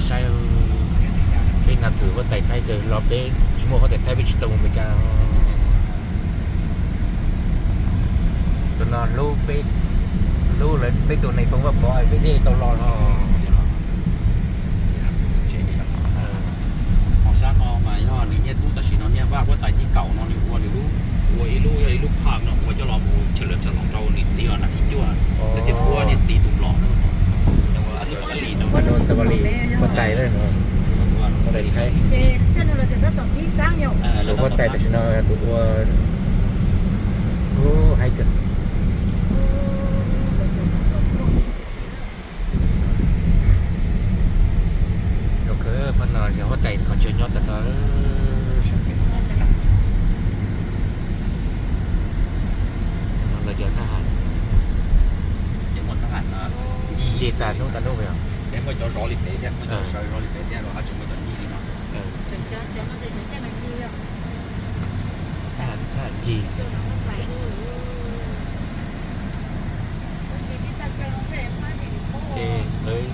Saib, peb nrog thwm huab tais Thaib kawg los peb tsis muaj huab tais Thaib peb tsis tau mus Amelikas. Cov no hlub peb, hlub lawv peb tus neeg Phoo Vaj Pov peb thiaj tau los no. Hos sab no mas yog nws niaj tub tam sim no niaj vaj huab tais thib kaum no nws ua nws lub, ua ib lub yog ib lub park no ua coj los mus chaw lawv txawm los rau nws txiv os, nws thib cuaj, nws thiaj muab niag txiv tus los no. Nws ua lub xav vaj lis no, lub xav vaj lis huab tais no, huab tais Thaib. Tus huab tais tam sim no tus ua, ub, haib kawg. Zoo kawg, pab no yog huab tais qhov chaw nyob tag tag. Lawv cov thab ham nce tas hnub tas hnub yog. Ces muaj cov zov li pem thiab, muaj cov sawv zov li pem thiab los hab tseem muaj cov ncig li no. Thab ham ncig. Ces lawv,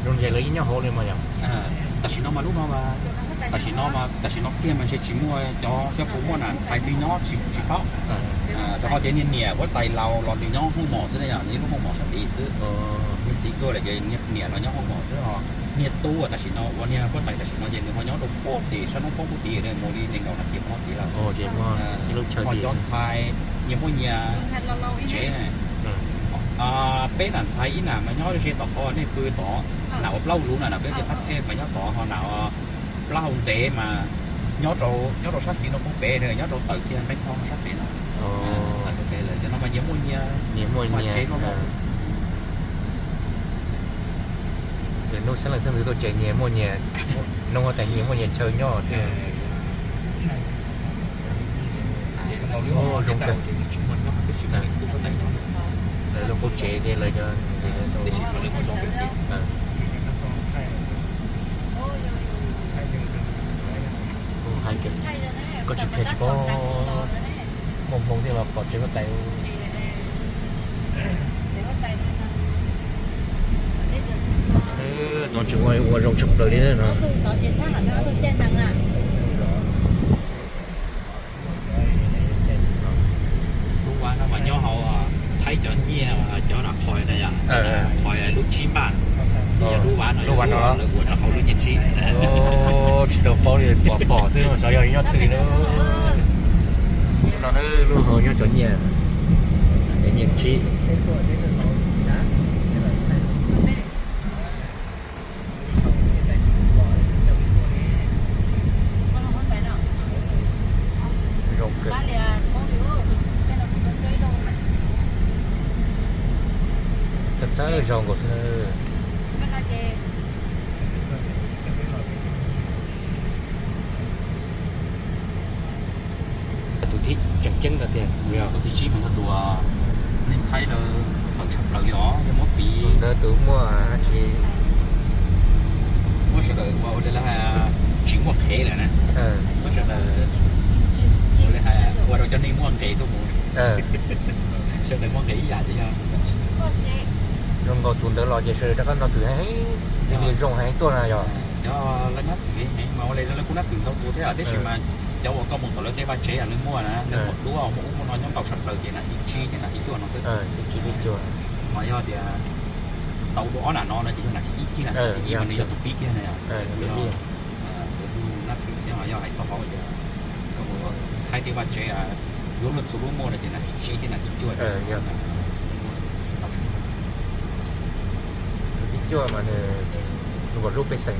zoo li lawv yeej nyob hauv li mas yog. Tam sim no mas lub no, tam sim no, tam sim no kiag mas ntshe tsis muaj cov xyov puas muaj nam ntxhais twg nyob tsis paub. Rau qhov tias niag niam huab tais laus los nws nyob Hoob Mos xwb na, yog nws lub Hoob Mos sab tid xwb. Niag txiv tuag lawm ces niam los nyob Hoob Mos xwb os. Niag tub tam sim no uas niag huab tais tam sim no ces nws ho nyob rau puag tim sab hnub poob puag tim, mus li nees nkaum nas this poob tid lawm. Ho cov ntxhais nyias muaj nyias tsev. Peb nam ntxhais ib nam mas nyob ze tom qhov nej pw tod, nam uas plaub hau luv na, nam peb tias Phab Thej mas nyob tod, ho nam uas plaub hau ntev mas nyob rau, nyob rau sab xis no poob pem, nyob rau tawm kiag Npeeb Thoj sab pem no. Tawm pem lawm, cov no mas nyias muaj nyias, nyias muaj nyias tsev. Hnub xeeb leej xeeb ntxwv tuaj ces nyias muaj nyias, hnub huab tais nyias muaj nyias chaw nyob thiab. Zoo kawg. Lawv lub qub tsev thiab lawv cov, koj tsis pom tsis pom, muaj hmoo thiaj los pom tsev huab tais. Tod tseem ua zoo tshaj plaws li no. Lub vaj no mas nyob hauv Thaib cov nyiaj, cov nam qhoi na yom, qhoi lub tsib npaj, lub vaj no, lub vaj no lawv ua rau hauv lub nyiaj tsib. Tsis tau paub li, pom pom xwb mas xyov yog nyob twg na. No lub hauv nyob cov nyiaj, nyiaj tsib. Zoo kawg. Thawj thawj zaug nkaus xwb. Tus thib tseem ceeb ntawd tiag, tus thib tsib mas yog tus neeg Thaib lawv hawm tshaj plaws li os, yog muab piv ntawd tus muaj tsis, muab sawv daws ua ua li lawv hais tsis muaj qhev lawm na. Muab sawv daws ua li hais ua rau cov neeg muaj nqis tuaj mus, sawv daws muaj nqis ib yam ces yog. Zoo nkaus tus ntawd los ces sawv daws rov qab nrog thwm heev, thiaj li zoo heev tuaj na yog. Cov lawv nab thwm heev mas ua li lawv kuj nab thwm ntau tus thiab tiam sis mas cov uas koj mus tom lawv tej vaj tsev lawv muaj na, lawv muaj duab muaj ub muaj no nyob ntau tshaj plaws ces nam thib tsib ces nam thib cuaj no xwb. Mas yog tias tau dua ob nam no no ces yog nam thib ib kiag, nam thib ib mas nws yog tus pib kiag na. Nab thwm thiab mas yog hais txog qhov tias koj mus Thaib tej vaj tsev yuav luag txhua lub muaj no ces nam thib tsib thiab nam thib cuaj. Tus thib cuaj mas nws nkaus lub pej xeem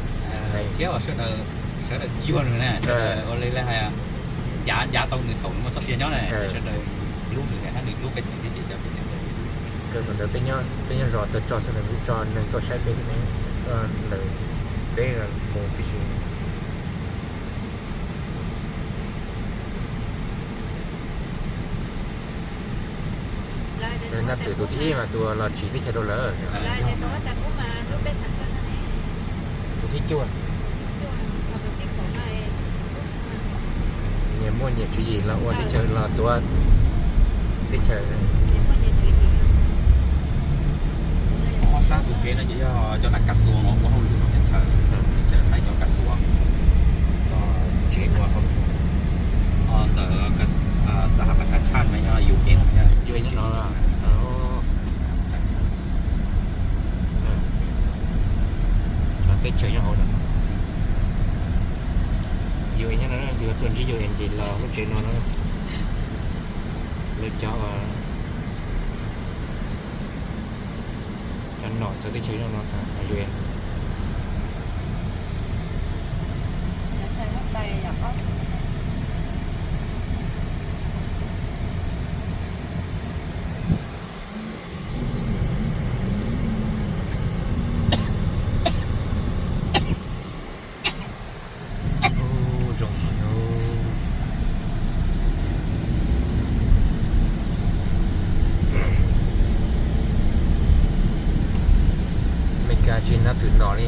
thiab sawv daws, sawv daws cuag nws na, sawv daws ua li lawv hais ncav ncav tau nws thaum nws muaj txoj sia nyob na, sawv daws hlub nws na, nws lub pej xeem thiab ces cov pej xeem. Kawg thaum ntawd peb nyob zos tawg tso xwb, nws tso neeg tuaj saib peb thiab ne, tuaj ntawm peb mus tib si. Nab thwm tus thib ib mas tus los tsiv teb chaws rau lawm. Tus thib cuaj, nyias muaj nyias tswv yim los ua teb chaws los tuav teb chaws. Tab tus kev no ces yog cov nam Ka Xuas no ua hauj lwm no, teb chaws, teb chaws Thaib cov Ka Xuas, cov tsev ua hauj lwm ntawm Sahaprasachaj no, yog U N no, U N no. Cov teb chaws nyob hauv no, U N nyob no, yus tuaj ntsib U N ces los lub tsev no no, lawv cov, cov nom txawv teb chaws nyob no, U N. Zoo. Meskas tsis nab thwm nom li,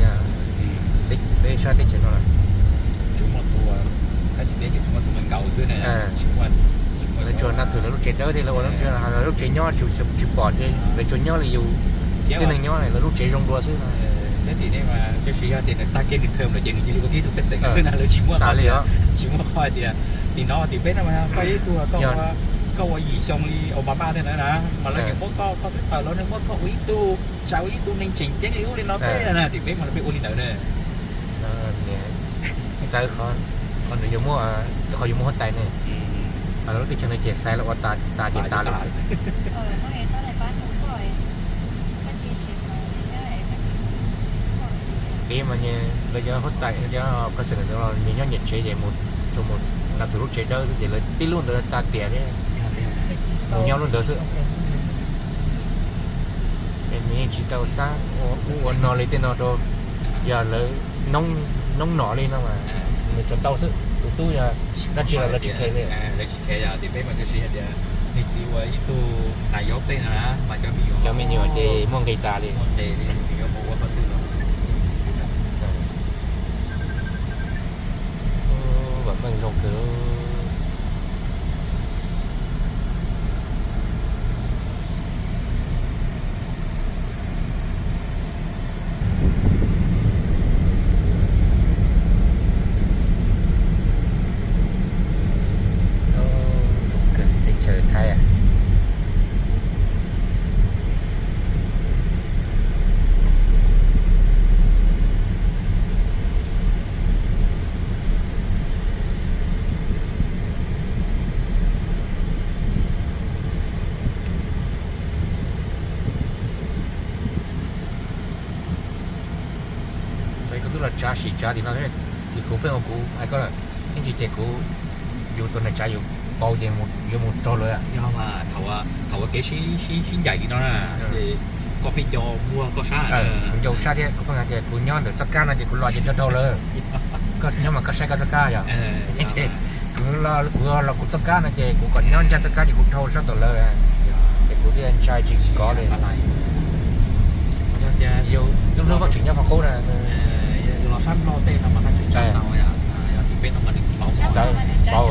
peb sab teb chaws no lawm. Tsis muaj tus, tab sis peb tsis muaj tus nkaus xwb na. Lawv tsuas nab thwm lawv lub tsev dawb thiab lawv ua lub tsev, lawv lub tsev nyob tsis pom, lawv tsuas nyob li yus tib neeg nyob, lawv lub tsev zoo dua xwb. Tab sis yog tias nws tag kev nws thawm lawm ces nws cia li ua kiag tus pej xeem xwb na, lawv tsis muaj qhov tias, tsis muaj qhov tias tim no tim peb no mas koj ib tug, koj ua yim xyoo li Obama thiab na, mas lawv yuav muab koj, koj twb tawm los nws muab koj ua ib tug, tsa ua ib tug neeg tseem ceeb li ub li no peb na, tim peb mas lawv peb ua li ntawd na. Txawv qhov nws yuav muab, qhov yuav muab huab tais ne. Lub teb chaws no ces xaiv los ua tas tas ces tas li. Kev mas lawv cov huab tais, cov president ntawd los nws nyob nyias tsev ces mus, tsuas mus nab thwm lub tsev dawb xwb ces lawv tib lub ntawd tas tiam li, mus nyob lub ntawd xwb. Es nws yeej tsis tau xav ua ub ua no li tej no rau, yog lawv noob nom li no mas nws tsuas tau xwb, tus tub yog dab tsi los lawv tsis kheev li. Lawv tsis kheev, yog tias peb mas tab sis hais tias nws txiv ua ib tug nas yaub tej no na mas cov me nyuam, cov me nyuam ces muaj nqis tas li, muaj nqis li, nws yuav mus ua qhov twg los. Vam meej zoo kawg. Zoo kawg teb chaws Thaib. Koj twb los tsav sim tsav tim no, ces kuv pheej ua kuv hais koj, ib ntsis ces kuv, yus tus neeg tsav yus pauv ces yuav mus raug lawm. Yog mas thaum ua kev sib ncaim li no na, ces koj pheej nco muag koj sab, kuv nco sab thiab, kuv pheej hais tias kuv nyob ntawm txoj kab no ces kuv los ces nco raug lawm. Koj nyob mas koj saib koj txoj kab yog, kuv los kuv txoj kab no ces kuv kom nyob ncaj txoj kab ces kuv dhau sab tom lawv, ces kuv thiaj ntshai tsis kov li. Yus lub hnub Vajtswv nyob qhov qub na. Txawv pauv.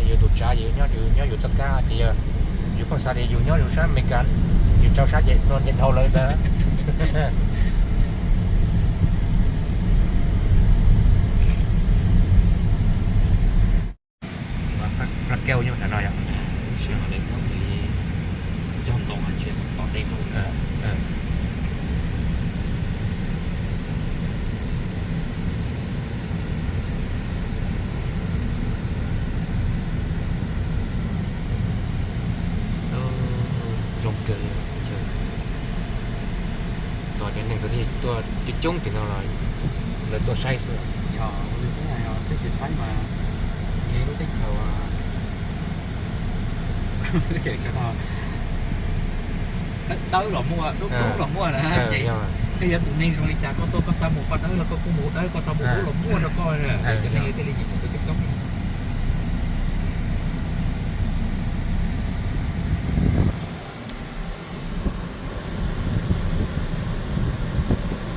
Yus tus tsav yus nyob yus txoj kab ces yog yus pheej xav tias yus nyob yus sab Amelikas, yus rau sab ces no ces dhau lawv ntag. Raj keo nyob ntawm no yom. Cog ntoo cia tom dej no. Zoo kawg li. Tos cov neeg txawv tuaj coob coob tim no los lawv tuaj saib xwb. Yog li peb hais, teb chaws Thaib mas yog lub teb chaws, teb chaws no dawb los muaj, dub dub los muaj na. Ces koj yog tus neeg zoo li cas koj tuaj koj xav mus qhov dawb los koj kuj mus dawb, koj xav mus dub los muaj rau koj. Cov neeg thiaj li nyiam mus coob coob.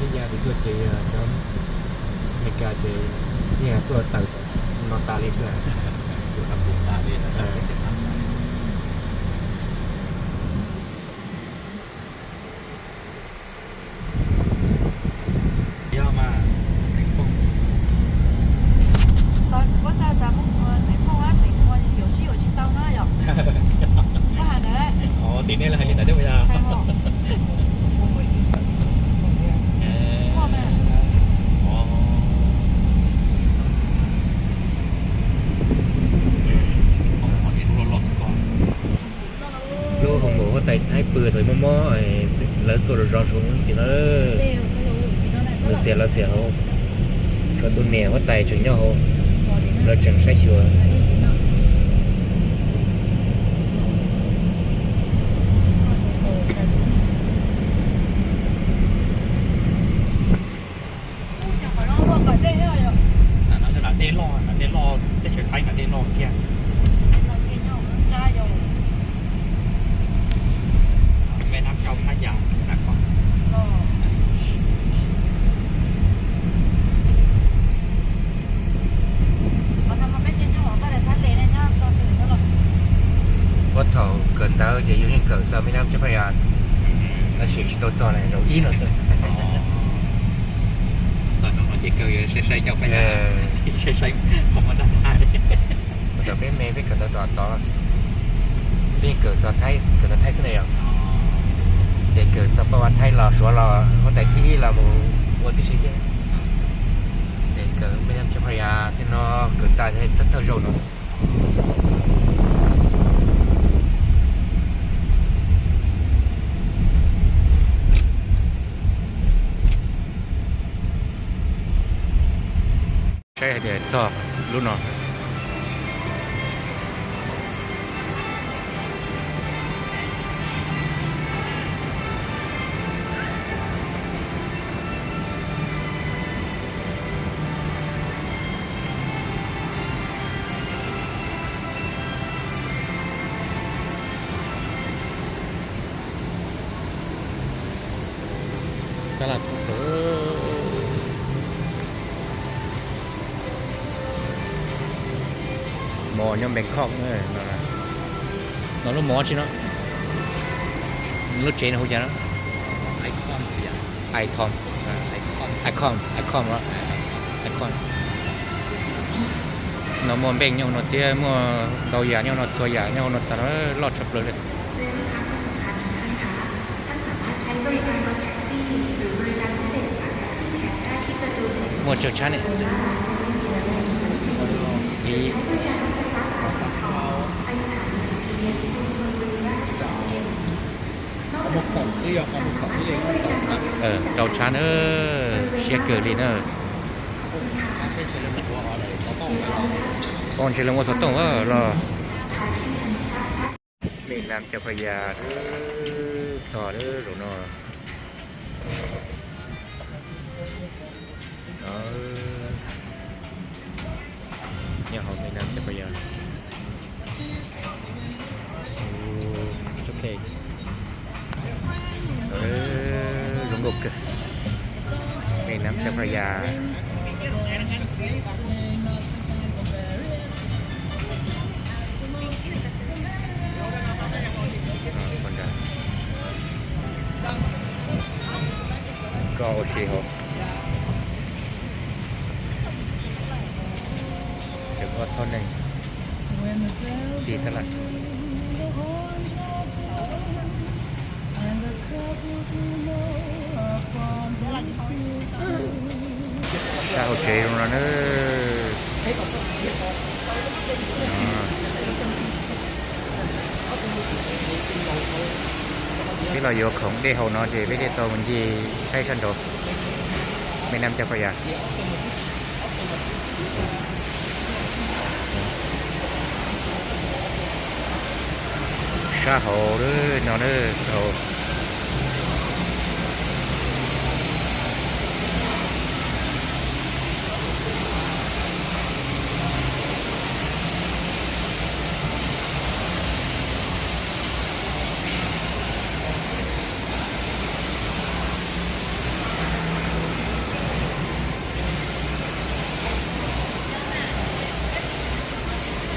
Ib yam li tuaj ces cov Amelikas ces yeej tuaj tawm no tas li xwb. Xwm tas li. Li nej los hais li ntawd thiab puas yog? Lub hoos maum huab tais Thaib pw thaum mob mob, lawv tuaj zov zov saum tim no. Lawv xiam lawv xiam hauv, tshuav tus niam huab tais tseem nyob hauv, lawv tseem saib xyuas. Dej loj, dej loj, teb chaws Thaib no dej loj kiag. Mej nab cau thab yas na ko. Puag thaum kawm ntawv ces yus yeej kawm txog Mej Nab Cab Phaj Yas, tab sis tsis tau txog zaum ib no xwb. Txog no ces kawg yuav saib saib cau phaj yas, saib saib qhov muaj dab tsi. Thaum peb me peb kawm ntawv tod tod, peb kawm txog Thaib, kawm ntawv Thaib xwb na yom. Ces kawm txog paj vas Thaib los Suav los huab tais thib ib los mus ua tib si thiab. Ces kawm Mej Nab Cab Phaj Yas thiab no, kawm tas thawj zaug no. Saib hais tias txog lub no. Mov nyob Bangkok no, lub mov tsi no, lub tsev no hu cas no? Icon, Icon, Icon, Icon. No muaj npeej nyob no thiab, muaj ntau yam nyob no, txhua yam nyob no tas, loj tshaj plaws li. Muaj tsawg tshab ne? Ib, rau tshab na, siab kawg li na. Poj ntshe lawv ua xov tooj los. Mej Nab Cab Phaj Yas txog lawm zaum no. Nyob hauv Mej Nab Cab Phaj Yas. Zoo nkauj kawg. Mej Nab Cab Phaj Yas. Koj ua si hauv. Cov ob thob neeg tig tab laj. Sab hauv tsev zoo no na. Peb los yuav khoom dej haus no ces peb thiaj tau mus ncig saib sab nraud. Mej Nab Cab Phaj Yas. Sab hauv no, sab hauv.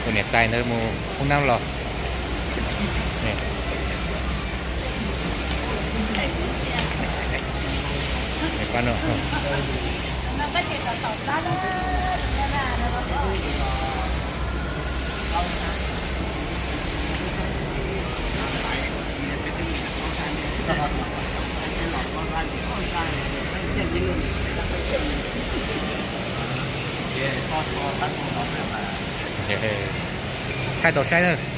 Tus niam tais ntawd mus hoob nab los. Niam pab no. Thaij tau saib na.